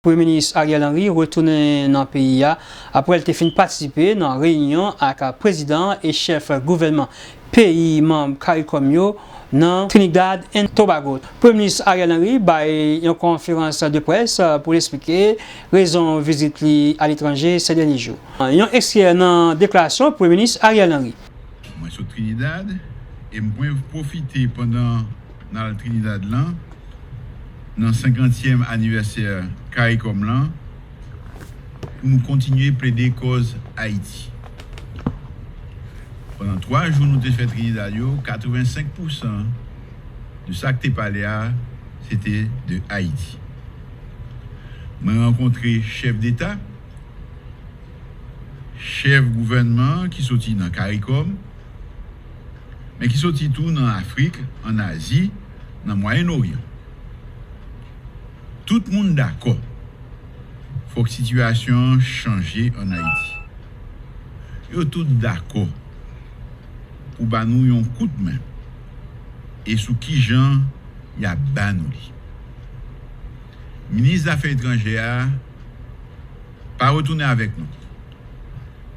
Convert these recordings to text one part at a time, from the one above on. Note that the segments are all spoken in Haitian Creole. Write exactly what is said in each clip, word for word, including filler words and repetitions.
Premye Minis Ariel Henry retounen nan peyi a apre l te fin patisipe nan reyinyon ak prezidan e chèf gouvènman peyi manm CARICOM yo nan Trinidad and Tobago. Premye Minis Ariel Henry bay yon konferans de près pou l eksplike rezon vizit li aletranje sèt dènye jou. Yon ekstrè nan deklarasyon Premye Minis Ariel Henry. Mwen sot Trinidad e m pwen pwofite pandan n al Trinidad lan, nan senkantyèm anivèsè CARICOM lan, pou nou kontinye plede kòz Ayiti. Pandan twa jou nou te fè Trinidad yo, katrevensenk pousan de sa k te pale a, se te de Ayiti. Mwen rankontre chèf deta, chèf gouvènman ki soti nan CARICOM, men ki soti tou nan Afrik, ann Azi, nan Mwayen Oryan. Tout moun dakò, fòk sitiyasyon an chanje ann Ayiti. Yo tout dakò pou ba nou yon kout men e sou kijan y ap ba nou li. Minis Zafè Etranjè a pa retounen avèk nou.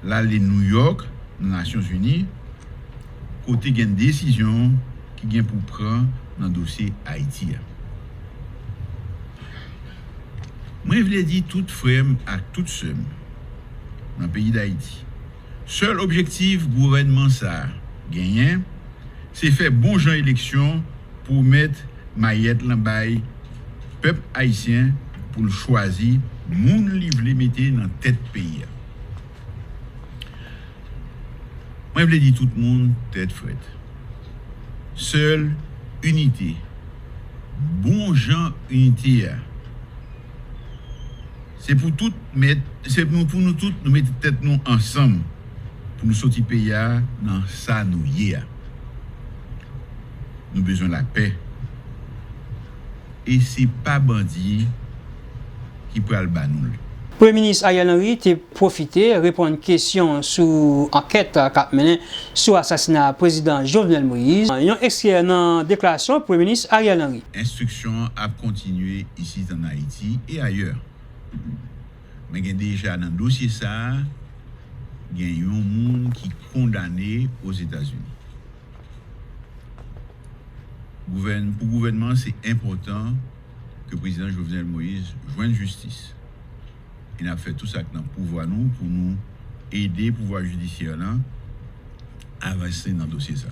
L ale Nouyòk, nan Nasyonzini, kote gen desizyon ki gen pou pran nan dosye Ayiti a. Mwen vle di tout frè m ak tout sè m nan peyi Dayiti, sèl objektif gouvènman sa a genyen, se fè bon jan eleksyon pou mèt mayèt lan bay pèp ayisyen pou l chwazi moun li vle mete nan tèt peyi a. Mwen vle di tout moun tèt frèt. Sèl inite, bon jan inite a, se pou tout mèt, se nou, pou nou tout, nou mete tèt nou ansanm pou nou soti peyi a nan sa nou ye a. Nou bezwen lapè. E se pa bandi ki pral ba nou l. Premye Minis Ariel Henry te pwofite reponn kesyon sou ankèt k ap mennen sou asasina Prezidan Jovenel Moïse. Yon ekstrè nan deklarasyon Premye Minis Ariel Henry. Enstriksyon an ap kontinye isit ann Ayiti e ayè. Men gen deja nan dosye sa a, gen yon moun ki kondane Ozetazini. Gouvèn-, pou gouvènman an, se enpòtan ke Prezidan Jovenel Moïse jwenn jistis. E n ap fè tou sa k nan pouvwa nou pou nou ede pouvwa jidisyè lan avanse nan dosye sa.